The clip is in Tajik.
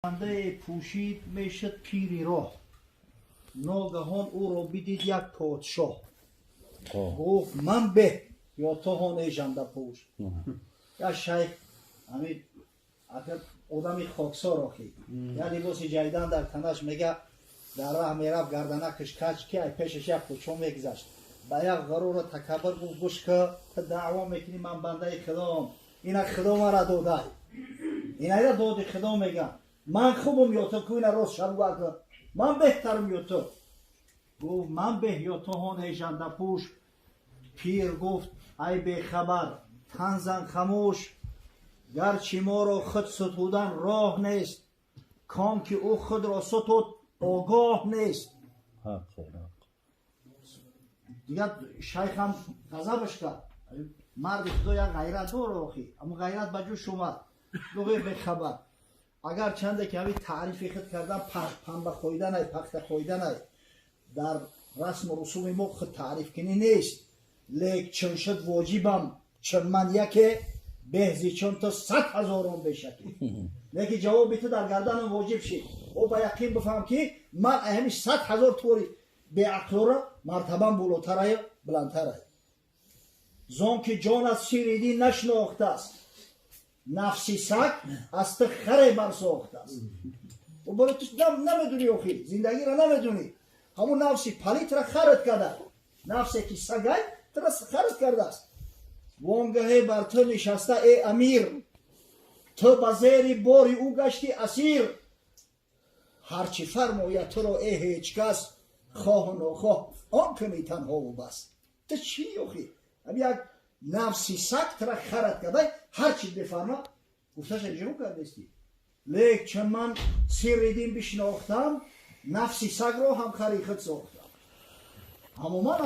Жандае пӯшид мешуд пири роҳ, ногаҳон ӯро бидид як подшоҳ. Гуфт: «Ман беҳ ё ту ҳон, эй жандапӯш?» Як шайх ҳамин одами хоксор охи, як либоси ҷайдан дар танаш, мега, дар раҳ мерафт, гарданакаш кач, ки ай пешаш як кӯчо мегузашт. Ба як ғуруру такаббур гуфт: «Гӯш ка, ту даъво мекунӣ, ман бандаи худоам, ина Худо мара додай, инайра доди Худо мегам, ман хубум ё ту? Ку ина рост шабгӯ кун, ман беҳтарам ё ту?» Гуфт: «Ман беҳ ё ту ҳон, эй жандапӯш?» Пир гуфт: «Ай бехабар, тан зан хамӯш. Гарчи моро худ сутудан роҳ нест, ком ки ӯ худро сутуд, огоҳ нест». Дигар шайхам ғазабаш кард. Марди Худо як ғайрат дор охи, аммо ғайрат ба ҷӯш омад. Гуфт: «Бехабар, агар чанде ки ҳамин таърифи худ кардан, панба хӯиданай, пахта хӯиданай, дар расму русуми мо худ таърифкунӣ нест, лек чун шуд воҷибам, чун ман яке беҳзи чун ту 100 ҳазорон бешаке, лекин ҷавоби ту дар гарданам воҷиб шид. О, ба яқин бифаҳм, ки ман ҳамин 100 000 тори беақлора мартабам болотараю баландтарай. Зон ки ҷонат сири дин нашинохтааст, нафси саг аз ту харе барсохтааст». Боро ту намедунӣ охи, зиндагиро намедунӣ. Ҳамун нафси палитра харат карда, нафсе ки сагай, тура харат кардааст. Вонгаҳе бар ту нишаста, э амир, ту ба зери бори ӯ гашти асир. Ҳарчи фармояд туро, э ҳеҷ кас, хоҳу нохоҳ он кунӣ танҳову бас. Ту чӣ охи? Ҳам як нафси саг тура харат кардай, ҳар чи бифарма, гуфташа иҷро кардасти. Лек чун ман сирри дин бишинохтам, нафси сагро ҳам хари худ сохтам. Ҳамо ман